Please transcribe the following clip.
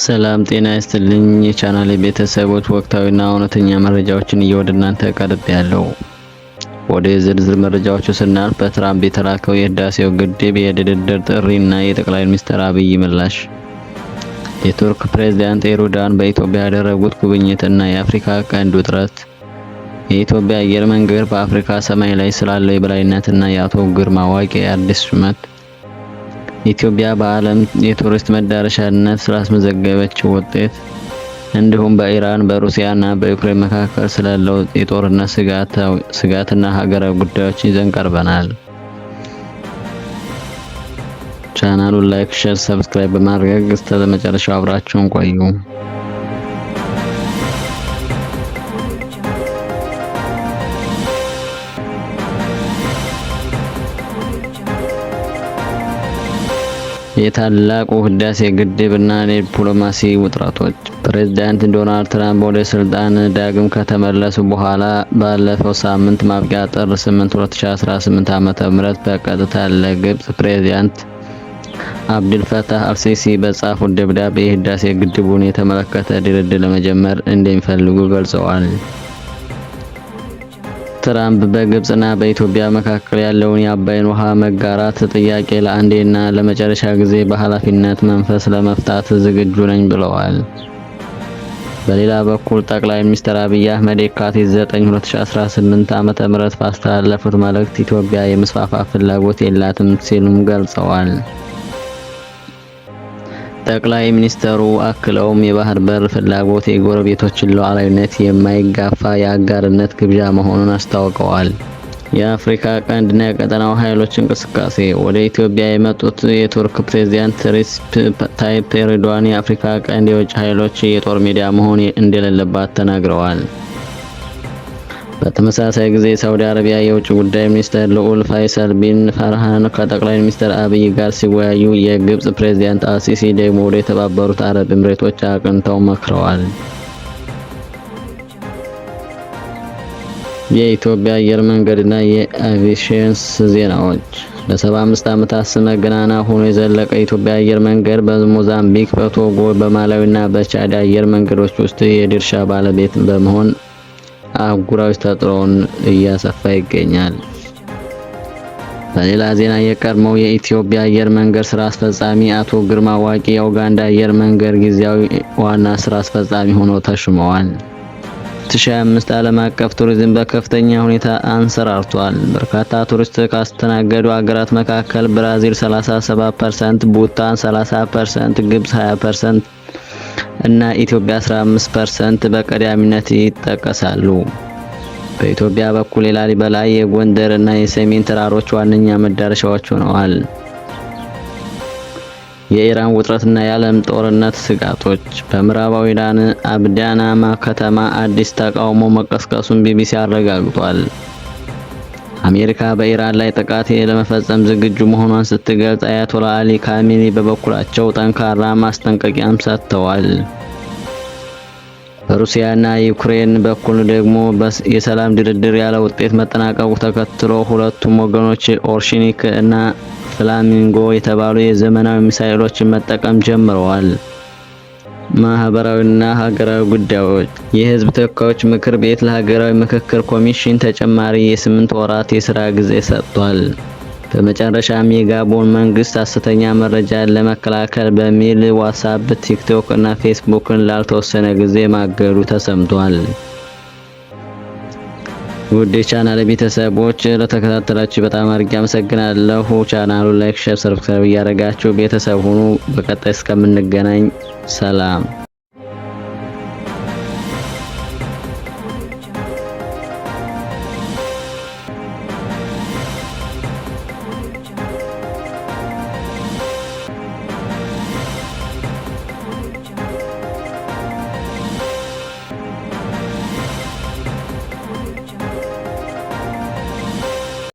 ሰላም ጤና ይስጥልኝ የቻናሌ ቤተሰቦች፣ ወቅታዊና እውነተኛ መረጃዎችን ይዤ ወደ እናንተ ቀርቤያለሁ። ወደ ዝርዝር መረጃዎቹ ስናልፍ፣ በትራምፕ የተላከው የህዳሴው ግድብ የድርድር ጥሪና የጠቅላይ ሚኒስትር አብይ ምላሽ፣ የቱርክ ፕሬዝዳንት ኤርዶዋን በኢትዮጵያ ያደረጉት ጉብኝት እና የአፍሪካ ቀንድ ውጥረት፣ የኢትዮጵያ አየር መንገድ በአፍሪካ ሰማይ ላይ ስላለው የበላይነትና የአቶ ግርማ ዋቄ አዲስ ሹመት፣ ኢትዮጵያ በዓለም የቱሪስት መዳረሻነት ስላስመዘገበችው ውጤት፣ እንዲሁም በኢራን፣ በሩሲያና በዩክሬን መካከል ስላለው የጦርነት ስጋትና ሀገራዊ ጉዳዮችን ይዘን ቀርበናል። ቻናሉን like፣ share፣ subscribe በማድረግ እስከ መጨረሻው አብራችሁን ቆዩ። Audio Jungle. Audio Jungle. የታላቁ ህዳሴ ግድብ እና የዲፕሎማሲ ውጥረቶች። ፕሬዝዳንት ዶናልድ ትራምፕ ወደ ስልጣን ዳግም ከተመለሱ በኋላ ባለፈው ሳምንት ማብቂያ ጥር 8 2018 ዓ.ም በቀጥታ ለግብጽ ፕሬዝዳንት አብዱልፈታህ አልሲሲ በጻፉት ደብዳቤ የህዳሴ ግድቡን የተመለከተ ድርድር ለመጀመር እንደሚፈልጉ ገልጸዋል። Audio Jungle. ትራምፕ በግብጽና በኢትዮጵያ መካከል ያለውን የአባይን ውሃ መጋራት ጥያቄ ለአንዴና ለመጨረሻ ጊዜ በኃላፊነት መንፈስ ለመፍታት ዝግጁ ነኝ ብለዋል። በሌላ በኩል ጠቅላይ ሚኒስትር አብይ አህመድ የካቲት 9 2018 ዓ.ም ባስተላለፉት መልእክት ኢትዮጵያ የመስፋፋት ፍላጎት የላትም ሲሉም ገልጸዋል። ጠቅላይ ሚኒስትሩ አክለውም የባህር በር ፍላጎት የጎረቤቶችን ሉዓላዊነት የማይጋፋ የአጋርነት ግብዣ መሆኑን አስታውቀዋል። የአፍሪካ ቀንድና የቀጠናው ኃይሎች እንቅስቃሴ። ወደ ኢትዮጵያ የመጡት የቱርክ ፕሬዝዳንት ሬሲፕ ታይፕ ኤርዶዋን የአፍሪካ ቀንድ የውጭ ኃይሎች የጦር ሜዳ መሆን እንደሌለባት ተናግረዋል። በተመሳሳይ ጊዜ የሳውዲ አረቢያ የውጭ ጉዳይ ሚኒስትር ልዑል ፋይሰል ቢን ፈርሃን ከጠቅላይ ሚኒስትር አብይ ጋር ሲወያዩ፣ የግብጽ ፕሬዝዳንት አልሲሲ ደግሞ ወደ የተባበሩት አረብ ኤምሬቶች አቅንተው መክረዋል። Audio Jungle. የኢትዮጵያ አየር መንገድና የአቪዬሽን ዜናዎች። ለ75 ዓመታት ስመ ገናና ሆኖ የዘለቀው የኢትዮጵያ አየር መንገድ በሞዛምቢክ፣ በቶጎ፣ በማላዊና በቻድ አየር መንገዶች ውስጥ የድርሻ ባለቤት በመሆን አህጉራዊ ተጽዕኖውን እያሰፋ ይገኛል። በሌላ ዜና፣ የቀድሞው የኢትዮጵያ አየር መንገድ ስራ አስፈጻሚ አቶ ግርማ ዋቂ የኡጋንዳ አየር መንገድ ጊዜያዊ ዋና ስራ አስፈጻሚ ሆነው ተሹመዋል። 2025 ዓለም አቀፍ ቱሪዝም በከፍተኛ ሁኔታ አንሰራርቷል። በርካታ ቱሪስት ካስተናገዱ አገራት መካከል ብራዚል 37%፣ ቡታን 30%፣ ግብጽ 20% እና ኢትዮጵያ 15% በቀዳሚነት ይጠቀሳሉ። በኢትዮጵያ በኩል የላሊበላ፣ የጎንደር እና የሰሜን ተራሮች ዋነኛ መዳረሻዎች ሆነዋል። የኢራን ውጥረትና የዓለም ጦርነት ስጋቶች። በምዕራባዊ ኢራን አባዳን ከተማ አዲስ ተቃውሞ መቀስቀሱን ቢቢሲ አረጋግጧል። አሜሪካ በኢራን ላይ ጥቃት ለመፈጸም ዝግጁ መሆኗን ስትገልጽ፣ አያቶላ አሊ ካሚኒ በበኩላቸው ጠንካራ ማስጠንቀቂያም ሰጥተዋል። በሩሲያና ዩክሬን በኩል ደግሞ የሰላም ድርድር ያለ ውጤት መጠናቀቁ ተከትሎ ሁለቱም ወገኖች ኦርሽኒክ እና ፍላሚንጎ የተባሉ የዘመናዊ ሚሳኤሎችን መጠቀም ጀምረዋል። ማህበራዊና ሀገራዊ ጉዳዮች። የህዝብ ተወካዮች ምክር ቤት ለሀገራዊ ምክክር ኮሚሽን ተጨማሪ የ8 ወራት የስራ ጊዜ ሰጥቷል። በመጨረሻም፣ የጋቦን መንግስት ሐሰተኛ መረጃን ለመከላከል በሚል ዋትስአፕ፣ ቲክቶክ እና ፌስቡክን ላልተወሰነ ጊዜ ማገዱ ተሰምቷል። ውድ የቻናል ቤተሰቦች፣ ለተከታተላችሁ በጣም አድርጌ አመሰግናለሁ። ቻናሉን like፣ share፣ subscribe እያደረጋችሁ ቤተሰብ ሁኑ። በቀጣይ እስከምንገናኝ ሰላም።